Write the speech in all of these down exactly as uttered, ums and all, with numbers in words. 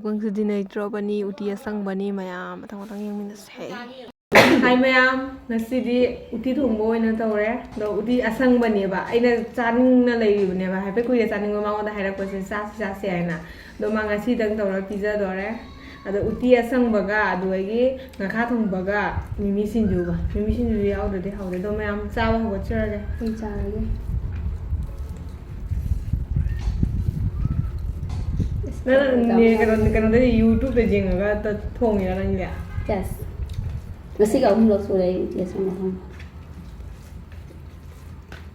ꯈꯨꯡꯒꯪꯁꯤꯗꯤ ꯅꯩꯇ꯭ꯔꯣꯕꯅꯤ, ꯎꯇꯤ ꯑꯁꯪꯕꯅꯤ, ꯃꯌꯥꯝ ꯃꯊꯪ ꯃꯊꯪ ꯌꯦꯡꯃꯤꯟꯅꯁꯦ꯫ ꯍꯥꯏ ꯃꯌꯥꯝ, ꯉꯁꯤꯗꯤ ꯎꯇꯤ ꯊꯣꯡꯕ ꯑꯣꯏꯅ ꯇꯧꯔꯦ꯫ ꯑꯗꯣ ꯎꯇꯤ ꯑꯁꯪꯕꯅꯦꯕ, ꯑꯩꯅ ꯆꯥꯅꯤꯡꯅ ꯂꯩꯔꯤꯕꯅꯦꯕ, ꯍꯥꯏꯐꯦꯠ ꯀꯨꯏꯔꯦ ꯆꯥꯅꯤꯡꯕ, ꯃꯉꯣꯟꯗ ꯍꯥꯏꯔꯛꯄꯁꯦ ꯆꯥꯁꯤ ꯆꯥꯁꯤ ꯍꯥꯏꯅ꯫ ꯑꯗꯣ ꯃꯥ ꯉꯁꯤꯗꯪ ꯇꯧꯔ ꯄꯤꯖꯗꯣꯔꯦ꯫ ꯑꯗꯣ ꯎꯇꯤ ꯑꯁꯪꯕꯒ ꯑꯗꯨꯗꯒꯤ ꯉꯥꯈꯥ ꯊꯣꯡꯕꯒ ꯃꯤꯃꯤ ꯁꯤꯡꯖꯨꯒ꯫ ꯃꯤꯃꯤ ꯁꯤꯡꯖꯨ ꯌꯥꯎꯗ꯭ꯔꯗꯤ ꯍꯥꯎꯗꯦ꯫ ꯑꯗꯣ ꯃꯌꯥꯝ ꯆꯥꯕ ꯍꯧꯒꯠꯆꯔꯒꯦ꯫ ꯑꯩ ꯆꯥꯔꯒꯦ꯫ ꯅꯪ ꯅꯦ-, ꯀꯩꯅꯣ, ꯀꯩꯅꯣꯗꯒꯤ YouTube-ꯇ ꯌꯦꯡꯉꯒ ꯊꯣꯡꯉꯤꯔ ꯅꯪꯒꯤꯗꯤ? Yes꯫ ꯉꯁꯤꯒ ꯑꯍꯨꯝꯂꯛ ꯁꯨꯔꯦ ꯑꯩ ꯎꯇꯤ ꯑꯁꯪꯕ ꯊꯣꯡꯕ꯫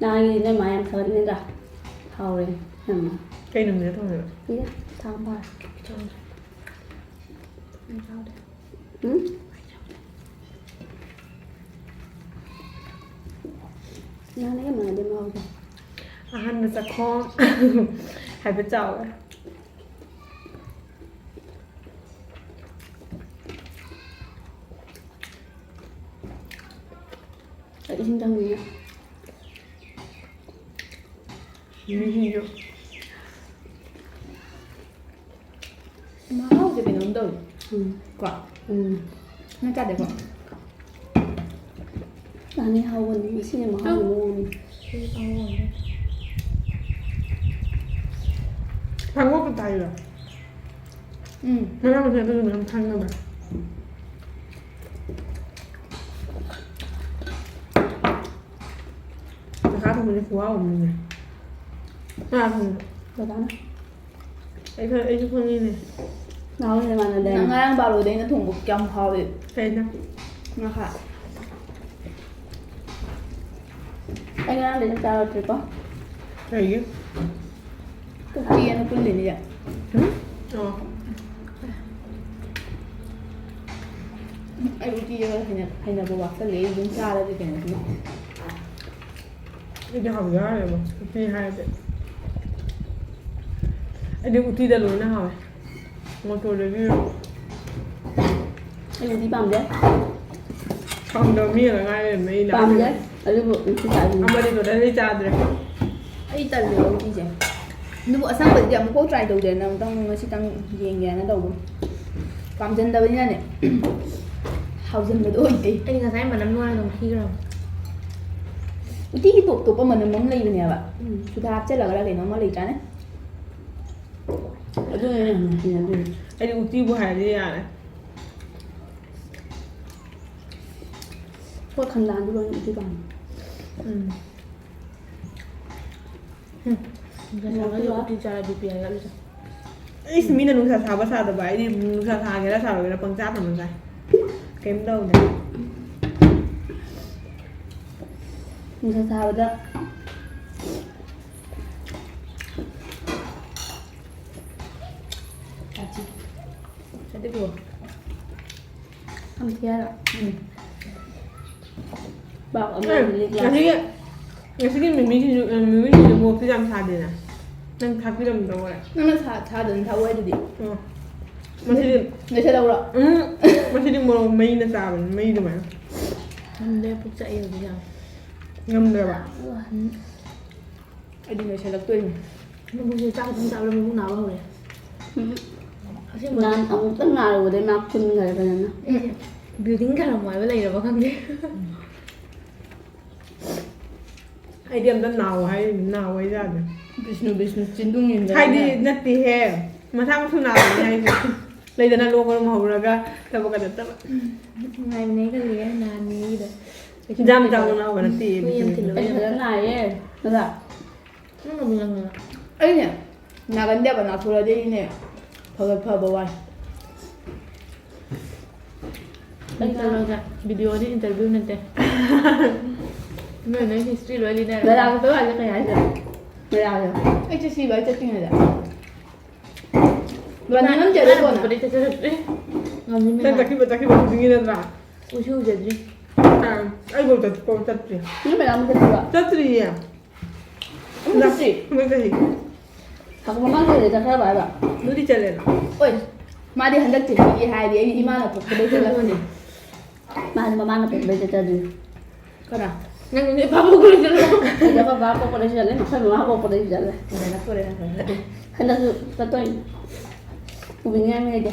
ꯅꯍꯥꯟꯒꯤꯗꯤ ꯅꯣꯏ ꯃꯥ ꯌꯥꯝ ꯊꯥꯒꯠꯂꯤꯗ꯫ ꯍꯥꯎꯔꯦ ꯌꯥꯝꯅ꯫ ꯀꯩ ꯅꯨꯃꯤꯠꯇ ꯊꯣꯡꯉꯤꯅꯣ? ꯏꯌꯦ, ꯊꯥꯡ ꯐꯥꯔꯦ꯫ ꯎꯝ? ꯅꯍꯥꯟꯒ ꯃꯥꯟꯅꯗꯦ ꯃꯍꯥꯎꯗꯣ꯫ ꯑꯍꯥꯟꯕ ꯆꯥꯛꯈꯣꯝ ꯍꯥꯏꯐꯦꯠ ꯆꯥꯎꯋꯦ꯫ ꯑꯩ ꯏꯁꯤꯡ ꯊꯛꯅꯤꯡꯉꯦ꯫ ꯃꯤꯃꯤꯁꯤꯡꯖꯨ꯫ ꯃꯍꯥꯎꯁꯦ ꯀꯩꯅꯣꯝ ꯇꯧꯋꯤ꯫ ꯎꯝ꯫ ꯀꯣ? ꯎꯝ꯫ ꯅꯪ ꯆꯥꯗꯦꯀꯣ? ꯆꯥꯅꯤꯡ ꯍꯥꯎꯕꯅꯤ꯫ ꯉꯁꯤꯅ ꯃꯍꯥꯎ ꯑꯃ ꯑꯣꯏꯅꯤ꯫ ꯁꯤ ꯀꯥꯡꯍꯧ ꯑꯣꯏꯅꯤ꯫ ꯊꯥꯡꯒꯣꯛꯀ ꯇꯥꯏꯔꯣ? ꯎꯝ꯫ ꯃꯅꯥ ꯃꯁꯤꯡ ꯑꯗꯨꯁꯨ ꯃꯌꯥꯝ ꯊꯥꯡꯅꯕ꯫ ꯉꯥꯈꯥ ꯊꯣꯡꯕꯁꯦ ꯈꯨꯍꯥꯎ ꯑꯃꯅꯤꯅꯦ꯫ ꯀꯅꯥ ꯊꯣꯡꯉꯤꯅꯣ? ꯗꯗꯥꯅ꯫ ꯑꯩ ꯈꯪ-, ꯑꯩꯁꯨ ꯈꯪꯉꯤꯅꯦ꯫ ꯅꯍꯥꯟ ꯅꯃꯥꯟꯅꯕꯗꯩꯅꯦ꯫ ꯅꯪ ꯉꯔꯥꯡ ꯕꯥꯔꯣꯗꯩꯅ ꯊꯣꯡꯕ ꯀꯌꯥꯝ ꯍꯥꯎꯋꯦ꯫ ꯀꯩꯅꯣ? ꯉꯥꯈꯥ꯫ ꯑꯩ ꯉꯔꯥꯡꯗꯩ ꯆꯥꯛ ꯆꯥꯔꯛꯇ꯭ꯔꯤꯀꯣ꯫ ꯀꯩꯒꯤ? ꯎꯇꯤ ꯑꯅ ꯄꯨꯜꯂꯤꯅꯤꯗ꯫ ꯎꯝ? ꯑꯣ꯫ ꯑꯩ ꯎꯇꯤꯁꯦ ꯈꯔ ꯍꯩꯅ-, ꯍꯩꯅꯕ ꯋꯥꯠꯀꯜꯂꯦ꯫ ꯑꯩ ꯑꯗꯨꯝ ꯆꯥꯔꯗꯤ ꯀꯩꯅꯣ ꯈꯪꯗꯦ꯫ ꯑꯩꯗꯤ ꯍꯥꯎꯗꯤ ꯍꯥꯎꯋꯦꯕ, ꯎꯇꯤ ꯍꯥꯏꯔꯗꯤ꯫ ꯑꯩꯗꯤ ꯎꯇꯤꯗ ꯂꯣꯏꯅ ꯍꯥꯎꯋꯦ꯫ ꯃꯣꯇꯣꯔꯗꯒꯤ ꯑꯩ ꯎꯇꯤ ꯄꯥꯝꯗꯦ꯫ ꯄꯥꯝꯗꯕ ꯃꯤ ꯑꯃ ꯉꯥꯏꯔꯦ ꯂꯩꯔꯝꯃꯦ ꯑꯩꯅ꯫ ꯄꯥꯝꯗꯦ꯫ ꯑꯗꯨꯕꯨ ꯎꯇꯤ ꯆꯥꯅꯤꯡꯉꯦ꯫ ꯑꯃꯗꯤ totally ꯆꯥꯗ꯭ꯔꯦ꯫ ꯑꯩ ꯇꯜꯂꯦꯕ ꯎꯇꯤꯁꯦ꯫ ꯑꯗꯨꯕꯨ ꯑꯁꯪꯕꯗꯨꯗꯤ ꯑꯃꯨꯛꯐꯥꯎ try ꯇꯧꯗꯦ, ꯅꯪ ꯑꯃꯨꯛꯇꯪ ꯉꯁꯤꯇꯪ ꯌꯦꯡꯒꯦꯅ ꯇꯧꯕ꯫ ꯄꯥꯝꯖꯟꯗꯕꯅꯤꯅꯅꯦ꯫ ꯍꯥꯎꯖꯟꯕꯗꯣ ꯑꯣꯏꯗꯦ꯫ ꯑꯩ ꯉꯁꯥꯏ ꯃꯅꯝ ꯂꯣꯏꯔ ꯑꯗꯨꯝ ꯈꯤꯈ꯭ꯔꯕ꯫ ꯎꯇꯤꯒꯤ ꯇꯣꯞ ꯇꯣꯞꯄ ꯃꯅꯝ ꯑꯃ ꯂꯩꯕꯅꯦꯕ꯫ ꯎꯝ꯫ ꯁꯨꯗ ꯍꯥꯞꯆꯜꯂꯒꯔ ꯀꯩꯅꯣꯝꯃ ꯂꯩꯇ꯭ꯔꯥꯅꯦ? ꯑꯗꯨꯅ ꯍꯦꯟꯅ ꯍꯩꯅꯗꯦ꯫ ꯑꯩꯗꯤ ꯎꯇꯤꯕꯨ ꯍꯥꯏꯔꯗꯤ ꯌꯥꯔꯦ꯫ ꯍꯣꯏ, ꯈꯟꯗꯥꯟꯗꯨ ꯂꯣꯏꯅ ꯎꯇꯤ ꯄꯥꯝꯃꯤ꯫ ꯎꯝ꯫ ꯎꯝ꯫ ꯅꯨꯡꯁꯥ ꯁꯥꯕꯒꯤ ꯎꯇꯤ ꯆꯥꯔꯗꯤ ꯄꯤ ꯍꯥꯏꯒꯠꯂꯤꯁꯦ꯫ ꯏꯁ, ꯃꯤꯅ ꯅꯨꯡꯁꯥ ꯁꯥꯕ ꯁꯥꯗꯕ, ꯑꯩꯗꯤ ꯅꯨꯡꯁꯥ ꯁꯥꯒꯦꯔꯥ ꯁꯥꯔꯣꯏꯒꯦꯔꯥ ꯄꯪꯆꯥ ꯊꯝꯃ ꯆꯥꯏ꯫ ꯀꯩꯝ ꯇꯧꯗꯦ꯫ ꯅꯨꯡꯁꯥ ꯁꯥꯕꯗ꯫ ꯑꯗꯨꯕꯨ꯫ ꯑꯝ ꯊꯤꯌꯥꯔ꯫ ꯎꯝ꯫ ꯕꯥꯞ ꯑꯃ ꯑꯦ, ꯂꯤꯛꯂꯥ꯫ ꯉꯁꯤꯒꯤ, ꯉꯁꯤꯒꯤ ꯃꯤꯃꯤꯁꯤꯁꯨ, ꯑ, ꯃꯤꯃꯤꯁꯤꯁꯨ ꯃꯣꯔꯣꯛꯁꯨ ꯌꯥꯝ ꯁꯥꯗꯦꯅ꯫ ꯅꯪ ꯊꯥꯛꯄꯤꯔꯝꯗ꯭ꯔꯣ ꯍꯣꯔꯦꯟ? ꯅꯪꯅ ꯁꯥ-, ꯁꯥꯗꯅ ꯊꯥꯛꯎ ꯍꯥꯏꯗꯨꯗꯤ꯫ ꯑꯣ꯫ ꯃꯁꯤꯗꯤ ꯅꯣꯏꯁꯜꯂꯛꯎꯔꯣ? ꯎꯝ꯫ ꯃꯁꯤꯗꯤ ꯃꯣꯔꯣꯛ ꯃꯩꯅ ꯆꯥꯕꯅꯤ, ꯃꯩ ꯑꯗꯨꯃꯥꯏꯅ꯫ ꯉꯝꯗꯦ, ꯄꯨꯛ ꯆꯥꯛꯑꯦ ꯍꯧꯖꯤꯛ ꯌꯥꯝ꯫ ꯉꯝꯗ꯭ꯔꯕ? ꯎꯝ꯫ ꯑꯩꯗꯤ ꯂꯣꯏꯁꯤꯜꯂꯛꯇꯣꯏꯅꯤ꯫ ꯃꯕꯨꯛꯁꯦ ꯆꯥꯛ ꯈꯤꯇꯪ ꯆꯥꯕꯗ ꯃꯕꯨꯛ ꯅꯥꯕ ꯍꯧꯔꯦ꯫ ꯎꯝ꯫ ꯑꯁꯦꯡꯕ꯫ ꯅꯍꯥꯟ ꯑꯃꯨꯛꯇꯪ ꯅꯥꯔꯨꯕꯗꯩ ꯃꯥ ꯐꯨꯟꯈꯔꯦ ꯐꯖꯅ꯫ ꯑꯩꯁꯦ building ꯈꯔ ꯃꯥꯏꯕ ꯂꯩꯔꯕ ꯈꯪꯗꯦ꯫ ꯑꯩꯗꯤ ꯑꯝꯇ ꯅꯥꯎ ꯍꯥꯏꯔꯤꯅꯤ, ꯅꯥꯎ ꯍꯥꯏ ꯌꯥꯗꯦ꯫ ꯕꯤꯁꯅꯨ, ꯕꯤꯁꯅꯨ, ꯆꯤꯟꯗꯨꯡ ꯌꯦꯡꯗꯅ꯫ ꯍꯥꯏꯗꯤ ꯅꯠꯇꯦꯍꯦ, ꯃꯁꯥ ꯃꯁꯨ ꯅꯥꯕꯅꯤ ꯍꯥꯏꯁꯦ꯫ ꯂꯩꯗꯅ ꯂꯣꯛ ꯃꯔꯨꯝ ꯍꯧꯔꯒ ꯊꯕꯛꯀ ꯅꯠꯇꯕ꯫ ꯅꯨꯡꯉꯥꯏꯕꯅꯦ ꯈꯜꯂꯤꯌꯦ ꯅꯍꯥꯟ ꯅꯤꯅꯤꯗꯣ꯫ ꯌꯥꯝ ꯆꯥꯎꯅ ꯅꯥꯕ ꯅꯠꯇꯦ, ꯃꯤ ꯌꯥꯝ ꯕꯤꯁꯅꯨ꯫ ꯊꯤꯜꯂꯨꯕ ꯑꯩ ꯌꯥꯝ ꯐꯖꯅ ꯅꯥꯏꯌꯦ꯫ ꯅꯪ ꯉꯝꯃꯤ ꯉꯝꯃꯤ꯫ ꯑꯩꯅꯦ ꯅꯥꯒꯟꯗꯦꯕ, ꯅꯥꯊꯣꯔꯛꯑꯗꯤ ꯑꯩꯅꯦ ꯐꯒꯠ ꯐꯕ ꯋꯥꯏ꯫ ꯑꯩ ꯆꯠꯂꯣꯗ, videoꯗꯤ interview ꯅꯠꯇꯦ꯫ ꯅꯣꯏ ꯅꯣꯏ history ꯂꯣꯏ ꯂꯤꯅꯔꯣ꯫ ꯅꯔꯥꯒ ꯆꯠꯂꯣ ꯍꯥꯏꯁꯦ ꯀꯩ ꯍꯥꯏꯅꯣ? ꯅꯔꯥꯒ꯫ ꯑꯩ ꯆꯠꯁꯤꯕ, ꯑꯩ ꯆꯠꯇ꯭ꯔꯤꯉꯩꯗ꯫ ꯏꯃꯥ-, ꯂꯣꯏꯅꯤꯡꯉꯝꯗꯦ, ꯏꯃꯥꯅ ꯑꯗꯨ ꯀꯣꯟꯅ꯫ ꯄꯨꯄꯨꯗꯤ ꯆꯠꯆꯔꯛꯇ꯭ꯔꯤ꯫ ꯉꯝꯅꯤ ꯅꯪ ꯃꯦꯝꯃ꯫ ꯆꯠꯈꯤꯕ, ꯆꯠꯈꯤꯕ ꯈꯨꯗꯤꯡꯒꯤ ꯅꯠꯇ꯭ꯔꯥ? ꯎꯁꯨ ꯎꯖꯗ꯭ꯔꯤ꯫ ꯑꯥ, ꯑꯩꯐꯥꯎ ꯆꯠ-, ꯐꯥꯎ ꯆꯠꯇ꯭ꯔꯤ꯫ ꯅꯪ ꯃꯦꯗꯥꯝ ꯆꯠꯈꯤꯕ? ꯆꯠꯇ꯭ꯔꯤꯌꯦ꯫ ꯑꯃꯨꯛ ꯆꯠꯇ꯭ꯔꯤ? ꯍꯟꯗꯛ ꯆꯍꯤ꯫ ꯍꯥꯀꯨꯝ ꯃꯃꯥꯡ ꯆꯍꯤꯗ ꯆꯠꯈ꯭ꯔꯕ ꯍꯥꯏꯕ? ꯑꯗꯨꯗꯤ ꯆꯠꯂꯦꯅ꯫ ꯍꯣꯏ, ꯃꯥꯗꯤ ꯍꯟꯗꯛ ꯆꯍꯤꯒꯤ ꯍꯥꯏꯔꯗꯤ ꯑꯩ ꯏꯃꯥꯅ ꯄꯣꯛꯄꯗꯩ ꯆꯠꯂꯛꯄꯅꯦ꯫ ꯃꯥꯗꯤ ꯃꯃꯥꯅ ꯄꯣꯛꯄꯗꯩ ꯆꯠꯆꯗ꯭ꯔꯤ꯫ ꯀꯅꯥ? ꯅꯪꯅꯦ ꯄꯥꯕꯨꯡ ꯀꯣꯂꯦꯖ ꯆꯠꯂꯣ꯫ ꯑꯩꯈꯣꯏ ꯄꯥꯕ ꯄꯣꯛꯄꯗꯩꯁꯨ ꯆꯠꯂꯦ, ꯑꯩꯈꯣꯏ ꯃꯃꯥ ꯄꯣꯛꯄꯗꯩꯁꯨ ꯆꯠꯂꯦ꯫ ꯐꯖꯅ ꯊꯣꯔꯦ ꯅꯪ ꯐꯖꯅ꯫ ꯍꯟꯗꯛꯁꯨ ꯆꯠꯇꯣꯏꯅꯤ꯫ ꯄꯨꯕꯤꯅꯤꯡꯉꯥꯏ ꯃꯤ ꯂꯩꯇꯦ꯫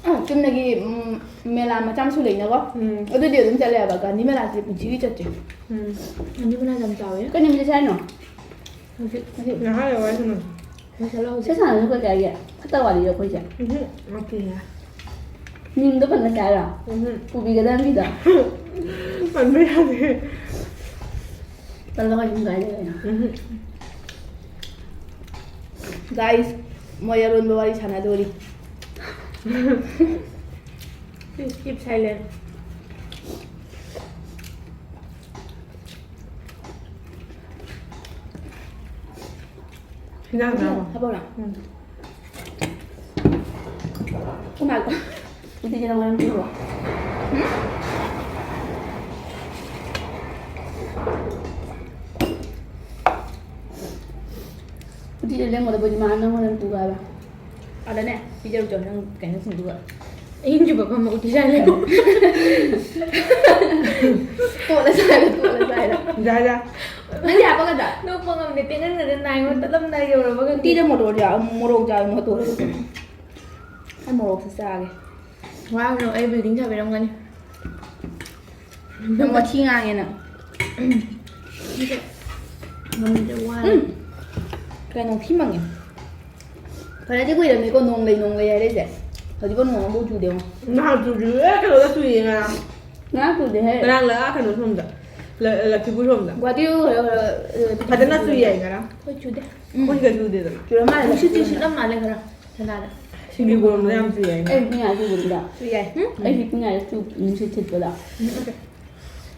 ꯑ, ꯆꯨꯝꯅꯒꯤ, ꯎꯝ, ꯃꯦꯂꯥ ꯃꯆꯥ ꯃꯁꯨ ꯂꯩꯅꯀꯣ? ꯎꯝ꯫ ꯑꯗꯨꯗꯤ ꯑꯗꯨꯝ ꯆꯠꯂꯦꯕ, ꯒꯥꯟꯙꯤ ꯃꯦꯂꯥꯁꯦ ꯄꯨꯟꯁꯤꯒꯤ ꯆꯠꯇ꯭ꯔꯤ꯫ ꯎꯝ꯫ ꯒꯥꯟꯙꯤ ꯃꯦꯂꯥ ꯌꯥꯝ ꯆꯥꯎꯋꯦ꯫ ꯀꯩ ꯅꯨꯃꯤꯠ ꯆꯠꯁꯦ ꯍꯥꯏꯅꯣ? ꯍꯧꯖꯤꯛ꯫ ꯍꯧꯖꯤꯛ꯫ ꯉꯥꯏꯍꯥꯛ ꯂꯩꯔ ꯋꯥꯔꯤ ꯁꯥꯟꯅꯁꯤ꯫ ꯂꯣꯏꯁꯜꯂꯣ ꯍꯧꯖꯤꯛ꯫ ꯁꯤ ꯁꯥꯟꯅꯕꯁꯦ ꯑꯩꯈꯣꯏ ꯀꯌꯥꯒꯤ? ꯐꯠꯇ ꯋꯥꯔꯤꯔꯣ ꯑꯩꯈꯣꯏꯁꯦ? ꯎꯝꯍꯨꯝ, ꯅꯠꯇꯦ꯫ ꯃꯤꯡꯗꯣ ꯄꯟꯕ ꯌꯥꯔꯣꯏ? ꯎꯝꯍꯨꯝ꯫ ꯄꯨꯕꯤꯒꯗꯕ ꯃꯤꯗꯣ꯫ ꯄꯟꯕ ꯌꯥꯗꯦ꯫ ꯄꯜꯂꯒ ꯑꯗꯨꯝ ꯒꯥꯏ ꯂꯩꯔꯦꯅ꯫ ꯎꯝꯍꯨꯝ꯫ Guys, ꯃꯣꯏ ꯑꯔꯣꯟꯕ ꯋꯥꯔꯤ ꯁꯥꯟꯅꯗꯣꯔꯤ꯫ Please keep silent. ꯍꯤꯟꯖꯥꯡ ꯆꯥꯕ꯫ ꯍꯥꯞꯄꯧꯔꯥ? ꯎꯝ꯫ ꯎꯇꯤꯁꯦ ꯅꯪ ꯍꯣꯔꯦꯟ ꯄꯨꯔꯛꯑꯣ꯫ ꯎꯇꯤꯁꯦ ꯂꯦꯝꯒꯗꯕ ꯑꯣꯏꯗꯤ ꯃꯥ ꯅꯪ ꯍꯣꯔꯦꯟ ꯄꯨꯒꯦ ꯍꯥꯏꯕ꯫ ꯑꯗꯅꯦ, ꯄꯤꯖꯔꯨꯆꯣ ꯅꯪ ꯀꯩꯅꯣꯁꯤꯡꯗꯨꯒ꯫ ꯑꯍꯤꯡ ꯆꯨꯞꯄ ꯐꯝꯃ ꯎꯇꯤ ꯆꯥ ꯂꯩꯌꯣ꯫ ꯇꯣꯠꯂ ꯆꯥꯏꯔꯣ, ꯇꯣꯠꯂ ꯆꯥꯏꯔꯣ? ꯌꯥ, ꯌꯥ꯫ ꯅꯪꯗꯤ ꯍꯥꯞꯄꯒꯗ꯭ꯔꯥ? ꯅꯣꯛꯄ ꯉꯝꯗꯦ, ꯇꯦꯡꯍꯟꯒꯗ ꯅꯥꯏꯉꯣ ꯇꯠꯂꯝꯗꯥꯏ ꯌꯧꯔꯕ ꯈꯪꯗꯦ꯫ ꯎꯇꯤꯗ ꯃꯣꯔꯣꯛ ꯌꯥꯎ-, ꯃꯣꯔꯣꯛ ꯌꯥꯎ-, ꯃꯣꯔꯣꯛ ꯇꯧꯔꯒ꯫ ꯑꯩ ꯃꯣꯔꯣꯛꯁꯦ ꯆꯥꯒꯦ꯫ ꯋꯥꯒꯅꯨ, ꯑꯩ building ꯁꯥꯕꯤꯔꯝꯒꯅꯤ꯫ ꯅꯪ ꯋꯥꯊꯤ ꯉꯥꯡꯉꯦ ꯅꯪ꯫ ꯉꯝꯗ꯭ꯔꯦ, ꯋꯥꯔꯦ꯫ ꯎꯝ꯫ ꯀꯩꯅꯣ ꯊꯤ ꯃꯪꯉꯦ꯫ ꯐꯅꯗꯤ ꯀꯨꯏꯔꯝꯅꯤꯀꯣ ꯅꯣꯡ ꯂꯩ, ꯅꯣꯡ ꯂꯩ ꯍꯥꯏꯔꯛꯏꯁꯦ꯫ ꯍꯧꯖꯤꯛꯐꯥꯎ ꯅꯣꯡ ꯑꯃꯐꯥꯎ ꯆꯨꯗꯦ ꯉꯣ꯫ ꯅꯍꯥꯟ ꯆꯨꯗ꯭ꯔꯤ, ꯑꯦ, ꯀꯩꯅꯣꯗ ꯆꯨꯏꯌꯦ ꯉꯔꯥꯡ꯫ ꯉꯔꯥꯡ ꯆꯨꯗꯦ ꯍꯦ꯫ ꯉꯔꯥꯡ ꯂꯥ ꯀꯩꯅꯣ ꯁꯣꯝꯗ꯫ ꯂ-, ꯂꯛꯈꯤꯄꯨꯔ ꯁꯣꯝꯗ꯫ ꯒꯨꯍꯥꯇꯤ ꯌꯧꯔꯒ, ꯑ, ꯐꯖꯅ ꯆꯨꯏ ꯍꯥꯏ ꯉꯔꯥꯡ꯫ ꯍꯣꯏ, ꯆꯨꯗꯦ꯫ ꯎꯝ꯫ ꯑꯩꯈꯣꯏ ꯁꯤꯗ ꯆꯨꯗꯦꯗꯅ꯫ ꯆꯨꯔꯝ ꯃꯥꯜꯂꯦ, ꯅꯨꯡꯁꯤꯠꯇꯤ ꯂꯛꯈꯤꯄꯨꯔ꯫ ꯁꯤꯠꯂꯝ ꯃꯥꯜꯂꯦ ꯈꯔ ꯁꯅꯥꯗ꯫ ꯁꯤꯡꯖꯃꯩꯔꯣꯝꯗ ꯌꯥꯝ ꯆꯨꯏ ꯍꯥꯏ ꯑꯩ ꯉꯔꯥꯡ꯫ ꯄꯤꯛꯏꯉꯩ ꯆꯨꯕꯗꯨꯗ꯫ ꯆꯨꯏ ꯍꯥꯏ꯫ ꯎꯝ? ꯑꯩ ꯄꯤꯛꯏꯉꯩꯗ ꯆꯨ-, ꯅꯨꯡꯁꯤꯠ ꯁꯤꯠꯄꯗ꯫ ꯎꯝ, ꯑꯣꯀꯦ꯫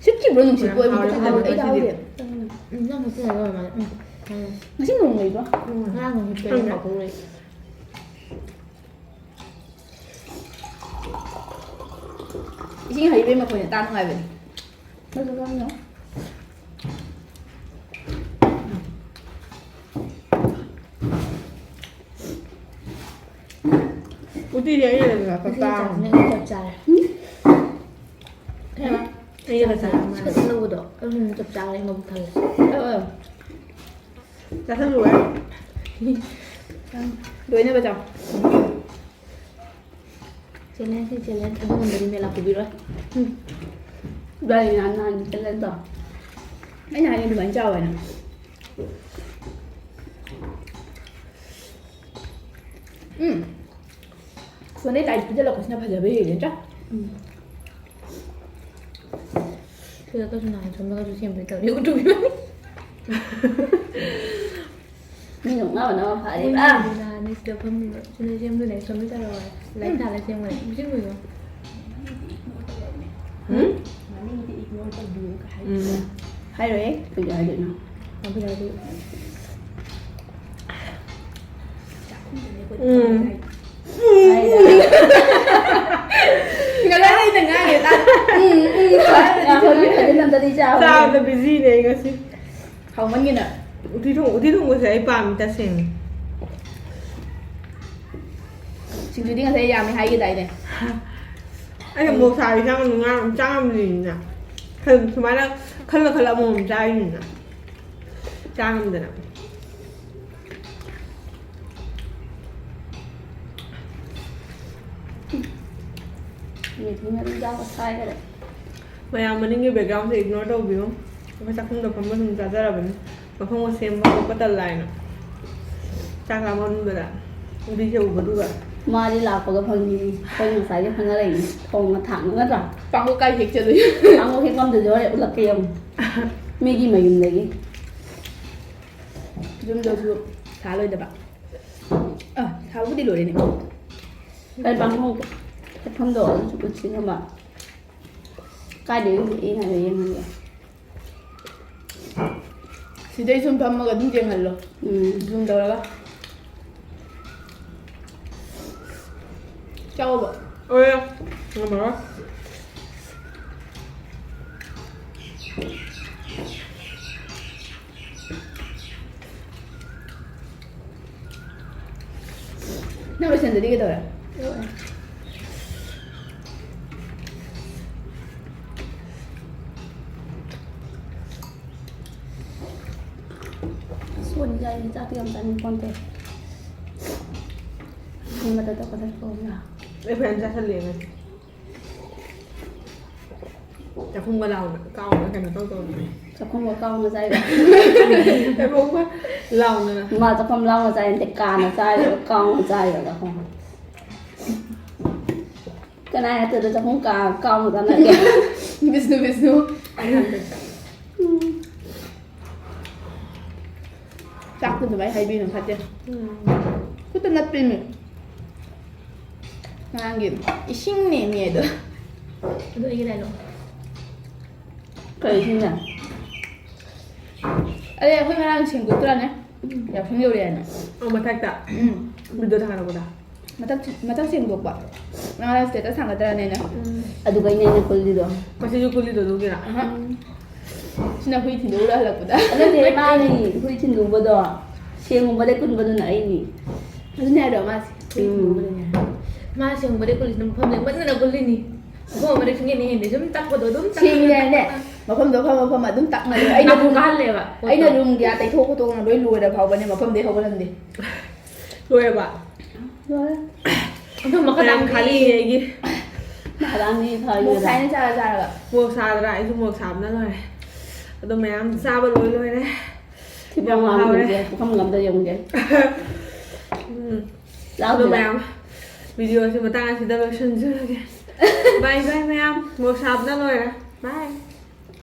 ꯁꯤꯠꯈꯤꯕ꯭ꯔꯣ ꯅꯨꯡꯁꯤꯠꯄꯨ? ꯑꯩ ꯍꯥꯎꯔꯦ, ꯇꯥꯍꯧꯗꯦ꯫ ꯍꯥꯎꯔꯦ, ꯑꯩ ꯇꯥꯍꯧꯗꯦ꯫ ꯉꯁꯤꯗꯤ꯫ ꯎꯝ, ꯅꯪ ꯉꯁꯤ ꯀꯩꯅꯣ ꯑꯣꯏꯔ ꯃꯥꯜꯂꯦ꯫ ꯎꯝ, ꯎꯝ꯫ ꯉꯁꯤ ꯅꯣꯡ ꯂꯩꯕ꯭ꯔꯣ? ꯎꯝ, ꯉꯔꯥꯡ ꯅꯨꯃꯤꯠ ꯈꯪꯗꯦ꯫ ꯀꯩꯅꯣ꯫ ꯏꯁꯤꯡ ꯍꯩꯕꯩ ꯃꯈꯣꯟꯁꯦ ꯇꯥ ꯅꯨꯡꯉꯥꯏꯕꯅꯦ꯫ ꯅꯪꯁꯨ ꯈꯪꯉꯤꯔꯣ? ꯎꯇꯤꯁꯦ ꯑꯩꯅ ꯂꯩꯕ ꯉꯥꯛꯇ ꯉꯁꯤ ꯆꯥꯔꯅꯤ꯫ ꯆꯥꯛꯁꯤꯅ ꯑꯩ ꯆꯞ ꯆꯥꯔꯦ꯫ ꯎꯝ? ꯀꯩ ꯍꯥꯏꯕ? ꯑꯩꯒ ꯆꯥꯔ ꯃꯥꯜꯂꯦ꯫ ꯆꯤꯛꯀꯟ ꯂꯧꯕꯗꯣ ꯑꯗꯨ ꯅꯨꯃꯤꯠ ꯆꯞ ꯆꯥꯔꯦ ꯃꯕꯨꯛ ꯊꯜꯂꯦ꯫ ꯑꯧ, ꯑꯧ꯫ ꯆꯥꯁꯜꯂꯨꯔꯦ꯫ ꯂꯣꯏꯅꯕ ꯆꯥꯎ꯫ ꯆꯦꯂꯦꯟꯖꯅꯤ, ꯆꯦꯂꯦꯟꯖ꯫ ꯑꯗꯨꯒꯨꯝꯕꯗꯤ ꯃꯦꯂꯥ ꯄꯨꯕꯤꯔꯣꯏ꯫ ꯎꯝ꯫ ꯏꯕꯥꯅꯤ ꯅꯍꯥꯟ, ꯅꯍꯥꯟꯒꯤ ꯆꯦꯂꯦꯟꯖꯗꯣ꯫ ꯑꯩꯅ ꯍꯥꯏꯅꯤ ꯑꯗꯨꯃꯥꯏꯅ ꯆꯥꯎ ꯍꯥꯏꯅ꯫ ꯎꯝ꯫ ꯁꯣꯝꯗꯩ ꯂꯥꯏꯠ ꯄꯤꯖꯜꯂꯛꯄꯁꯤꯅ ꯐꯖꯕ ꯍꯦꯜꯂꯦ ꯅꯠꯇ꯭ꯔꯥ? ꯎꯝ꯫ ꯁꯤꯗ ꯀꯩꯁꯨ ꯅꯍꯥꯟ ꯁꯣꯝꯗ ꯀꯩꯁꯨ ꯁꯦꯝꯕꯩ ꯇꯧꯔꯤ ꯎꯗ꯭ꯔꯣ ꯏꯕꯥꯅꯤ? ꯃꯤ ꯅꯣꯛꯅꯕꯅ ꯃꯐꯔꯦꯕ꯫ ꯃꯣꯏꯅ ꯅꯍꯥꯟꯅꯤ ꯁꯤꯗ ꯐꯝꯃꯤꯕ꯫ ꯁꯤꯗ ꯁꯦꯝꯗꯣꯏꯅꯦ, ꯁꯣꯝꯗ ꯇꯧꯔꯛꯑꯣ꯫ ꯂꯥꯏꯠ ꯊꯥꯜꯂ ꯁꯦꯝꯈ꯭ꯔꯦ꯫ ꯄꯤꯁꯤꯟꯕꯤꯌꯣ꯫ ꯎꯝ? ꯎꯝ꯫ ꯍꯥꯏꯔꯣꯏꯍꯦ꯫ ꯀꯩ ꯍꯥꯏꯗꯣꯏꯅꯣ? ꯑꯗꯨ ꯍꯥꯏꯗꯤ ꯎꯝ꯫ ꯉꯔꯥꯡ ꯑꯩꯅ ꯉꯥꯡꯉꯦ ꯇꯥ-, ꯎꯝ, ꯎꯝ꯫ ꯉꯥꯈꯣ, ꯃꯤ ꯐꯖꯅ ꯑꯝꯇꯗꯤ ꯆꯥꯕ꯫ ꯆꯥꯕꯗ ꯕꯤꯖꯤꯅꯦ ꯑꯩ ꯉꯁꯤ꯫ ꯍꯥꯎꯃꯟꯒꯤꯅ꯫ ꯎꯇꯤ ꯊꯣꯡ-, ꯎꯇꯤ ꯊꯣꯡꯕꯁꯦ ꯑꯩ ꯄꯥꯝꯃꯤ ꯇꯁꯦꯡꯅ꯫ ꯁꯤꯡꯖꯨꯗꯤ ꯉꯁꯥꯏ ꯌꯥꯝꯃꯦ ꯍꯥꯏꯒꯤꯗꯥꯏꯅꯦ? ꯑꯩꯅ ꯃꯣꯔꯣꯛ ꯁꯥꯕ ꯏꯟꯁꯥꯡ ꯉꯥ ꯆꯥ ꯉꯝꯗ꯭ꯔꯤꯅꯤꯅ꯫ ꯈꯜ-, ꯁꯨꯃꯥꯏꯅ ꯈꯜꯂ ꯈꯜꯂ ꯑꯃꯃꯝ ꯆꯥꯔꯤꯅꯤꯅ꯫ ꯆꯥ ꯉꯝꯗꯅ꯫ ꯃꯦꯊꯤ ꯃꯔꯨ ꯆꯥꯕ ꯁꯥꯏꯈꯔꯦ꯫ ꯃꯌꯥꯝ ꯃꯅꯤꯡꯒꯤ background ꯁꯦ ignore ꯇꯧꯕꯤꯌꯨ꯫ ꯑꯩꯈꯣꯏ ꯆꯥꯛꯈꯨꯝꯗ ꯐꯝꯕ ꯁꯨꯝ ꯆꯥꯖꯔꯕꯅꯤ꯫ ꯃꯐꯝꯒ ꯁꯦꯝꯕ ꯈꯣꯠꯄ ꯇꯜꯂꯦ ꯍꯥꯏꯅ꯫ ꯆꯥꯛ ꯂꯥꯝꯃꯟꯕꯗ ꯎꯇꯤꯁꯦ ꯎꯕꯗꯨꯒ꯫ ꯃꯥꯗꯤ ꯂꯥꯛꯄꯒ ꯐꯪꯉꯤꯅꯤ꯫ ꯑꯩꯈꯣꯏ ꯉꯁꯥꯏꯗꯩ ꯐꯪꯉ ꯂꯩꯅꯤ꯫ ꯊꯣꯡꯅ ꯊꯥꯛꯅ ꯅꯠꯇ꯭ꯔꯥ? ꯄꯥꯡꯒꯣ ꯀꯥꯏ ꯍꯦꯛ ꯆꯠꯂꯨꯏ? ꯄꯥꯡꯒꯣ ꯍꯦꯛꯄꯝꯗꯨꯗꯤ ꯍꯣꯔꯦꯟ ꯎꯠꯂꯛꯀꯦ ꯌꯦꯡꯉꯨ꯫ ꯃꯤꯒꯤ ꯃꯌꯨꯝꯗꯒꯤ꯫ ꯌꯨꯝꯗꯁꯨ ꯁꯥ ꯂꯣꯏꯗꯕ꯫ ꯑ, ꯁꯥꯕꯨꯗꯤ ꯂꯣꯏꯔꯦꯅꯦ꯫ ꯀꯩ ꯄꯥꯡꯒꯣ ꯍꯦꯛꯐꯝꯗꯣ ꯑꯗꯨꯁꯨ ꯎꯠꯁꯤ ꯈꯪꯕ꯫ ꯀꯥꯏꯗꯩ ꯎꯠꯂꯛꯏ ꯍꯥꯏꯕ ꯌꯦꯡꯍꯟꯒꯦ꯫ ꯁꯤꯗꯩ ꯁꯨꯝ ꯐꯝꯃꯒ ꯑꯗꯨꯝ ꯌꯦꯡꯍꯜꯂꯣ꯫ ꯎꯝ꯫ Zoom ꯇꯧꯔꯒ꯫ ꯆꯥꯎꯕ꯫ ꯑꯣꯏ, ꯉꯝꯃꯔꯣꯏ꯫ ꯅꯪ ꯂꯣꯏꯁꯟꯗꯗꯤ ꯀꯩꯗꯧꯔꯦ? ꯂꯣꯏꯔꯦ꯫ ꯌꯥꯏꯌꯦ, ꯆꯥꯛꯇꯤ ꯌꯥꯝ ꯆꯥꯅꯤꯡ ꯄꯣꯟꯇꯦ꯫ ꯁꯤꯃꯇ ꯇꯧꯒꯗꯕ ꯄꯣꯠꯅ꯫ ꯑꯩ ꯐꯖꯅ ꯆꯥꯁꯜꯂꯦ ꯉꯁꯤ꯫ ꯆꯥꯛꯈꯨꯝꯒ ꯂꯥꯎꯅ ꯀꯥꯎꯅ ꯀꯩꯅꯣ ꯇꯧ ꯇꯧꯗꯅ꯫ ꯆꯥꯛꯈꯨꯝꯒ ꯀꯥꯎꯅ ꯆꯥꯏꯕ꯫ ꯆꯥꯛꯈꯨꯝꯒ ꯂꯥꯎꯅ꯫ ꯃꯥ ꯆꯥꯛꯈꯨꯝ ꯂꯥꯎꯅ ꯆꯥꯏ ꯅꯠꯇꯦ, ꯀꯥꯅ ꯆꯥꯏꯕ, ꯀꯥꯎꯅ ꯆꯥꯏꯕ ꯆꯥꯛꯈꯨꯝ꯫ ꯀꯅꯥ ꯍꯥꯏꯔꯛꯇꯣꯏꯗ ꯆꯥꯛꯈꯨꯝ ꯀꯥ-, ꯀꯥꯎꯅ ꯆꯥꯅꯒꯦ? ꯕꯤꯁꯅꯨ, ꯕꯤꯁꯅꯨ꯫ ꯎꯝ꯫ ꯆꯥꯛꯇꯨ ꯑꯗꯨꯃꯥꯏꯅ ꯍꯥꯏꯕꯤꯅꯨ ꯐꯠꯇꯦ꯫ ꯎꯝ꯫ ꯈꯨꯠꯇ ꯅꯞꯄꯤꯃꯤ꯫ ꯉꯔꯥꯡꯒꯤ ꯏꯁꯤꯡꯅꯦꯃꯤ ꯑꯗꯣ꯫ ꯑꯗꯨ ꯑꯩꯒꯤ ꯂꯥꯏꯂꯣ꯫ ꯀꯔꯤ ꯏꯁꯤꯡꯅꯣ? ꯑꯗꯩ ꯑꯩꯈꯣꯏ ꯉꯔꯥꯡ ꯁꯦꯡꯗꯣꯛꯇ꯭ꯔꯥꯅꯦ? ꯎꯝ꯫ ꯌꯥꯎꯁꯪ ꯌꯧꯔꯛꯑꯦꯅ꯫ ꯑꯣ, ꯃꯊꯛꯇ? ꯎꯝ꯫ ꯚꯤꯗꯤꯑꯣ ꯊꯥꯒꯠꯂꯛꯄꯗ? ꯃꯊꯛ, ꯃꯊꯛ ꯁꯦꯡꯗꯣꯛꯄ꯫ ꯉꯔꯥꯡ status ꯊꯥꯡꯒꯠꯇ꯭ꯔꯥꯅꯦ ꯑꯩꯅ? ꯎꯝ꯫ ꯑꯗꯨꯒ ꯑꯩꯅ ꯑꯩꯅ ꯀꯨꯜꯂꯤꯗꯣ꯫ ꯉꯁꯤꯁꯨ ꯀꯨꯜꯂꯤꯗꯣ ꯑꯗꯨꯒꯤꯔꯥ? ꯑꯍ꯫ ꯁꯤꯅ ꯍꯨꯏ ꯊꯤꯟꯗꯣꯛꯎꯔ ꯍꯜꯂꯛꯄꯗ꯫ ꯅꯠꯇꯦ, ꯃꯥꯅꯤ ꯍꯨꯏ ꯊꯤꯟꯗꯣꯛꯎꯕꯗꯣ꯫ ꯁꯦꯡꯉꯨꯕꯗꯩ ꯀꯨꯟꯕꯗꯨꯅ ꯑꯩꯅꯤ꯫ ꯑꯗꯨꯅꯦ ꯍꯥꯏꯗꯣ, ꯃꯥꯁꯦ ꯍꯨꯏ ꯎꯝ꯫ ꯊꯤꯟꯗꯣꯛꯎꯕꯗꯩꯅꯦ꯫ ꯃꯥ ꯁꯦꯡꯉꯨꯕꯗꯩ ꯀꯨꯜꯂꯤꯁꯤꯅ ꯃꯐꯝ ꯂꯦꯡꯃꯟꯗꯅ ꯀꯨꯜꯂꯤꯅꯤ꯫ ꯃꯐꯝ ꯑꯃꯗ ꯁꯨꯡꯌꯦꯡ ꯌꯦꯡꯗꯦ꯫ ꯁꯨꯝ ꯇꯛꯄꯗꯣ ꯑꯗꯨꯝ ꯇꯛꯄꯗꯣ ꯁꯦꯡꯉꯦ ꯍꯥꯏꯅꯦ꯫ ꯇꯛꯄꯗꯣ꯫ ꯃꯐꯝꯗꯣ ꯃꯐꯝ ꯃꯐꯝ ꯑꯗꯨꯝ ꯇꯛꯅ ꯂꯩ꯫ ꯑꯩꯅ ꯅꯥꯀꯣꯡ ꯔꯨꯝ, ꯀꯥꯍꯜꯂꯦꯕ ꯄꯣꯠꯇꯣ꯫ ꯑꯩꯅ ꯔꯨꯝꯒꯤ ꯑꯥ ꯇꯩꯊꯣꯛ ꯈꯣꯠꯇꯣꯛꯅ ꯂꯣꯏ ꯂꯣꯏꯔ ꯐꯥꯎꯕꯅꯦ ꯃꯐꯝꯗꯩ ꯍꯧꯒꯠꯂꯝꯗꯦ꯫ ꯂꯣꯏꯔꯕ? ꯂꯣꯏꯔꯦ꯫ ꯑꯗꯣ ꯃꯈꯥ ꯃꯌꯥꯝ ꯇꯥꯡꯗꯤ ꯈꯥꯂꯤ ꯑꯩꯒꯤ꯫ ꯃꯈꯥ ꯇꯥꯡꯗꯤ ꯐꯥꯒꯤ ꯃꯣꯔꯣꯛ ꯂꯩꯔꯦ꯫ ꯁꯥꯏꯅ ꯆꯥꯔ ꯆꯥꯔꯒ꯫ ꯃꯣꯔꯣꯛ ꯁꯥꯗ꯭ꯔꯥ? ꯑꯩꯁꯨ ꯃꯣꯔꯣꯛ ꯁꯥꯕꯅ ꯂꯣꯏꯔꯦ꯫ ꯑꯗꯣ ꯃꯌꯥꯝ ꯆꯥꯕ ꯂꯣꯏ ꯂꯣꯏꯔꯦ꯫ ꯊꯤꯕꯣꯡ ꯌꯥꯝ ꯍꯥꯎꯔꯦ꯫ ꯂꯥꯝꯗ꯭ꯔꯤꯁꯦ ꯄꯨꯈꯝꯒ ꯑꯝꯇ ꯌꯦꯡꯒꯦ꯫ ꯎꯝ꯫ ꯂꯥꯝꯗ꯭ꯔꯤꯕ? ꯑꯗꯣ ꯃꯌꯥꯝ, video ꯁꯦ ꯃꯇꯥꯡ ꯑꯁꯤꯗ ꯂꯣꯏꯁꯤꯟꯖꯔꯒꯦ꯫ Bye bye ꯃꯌꯥꯝ꯫ ꯃꯣꯔꯣꯛ ꯁꯥꯕꯅ ꯂꯣꯏꯔꯦ꯫ Bye꯫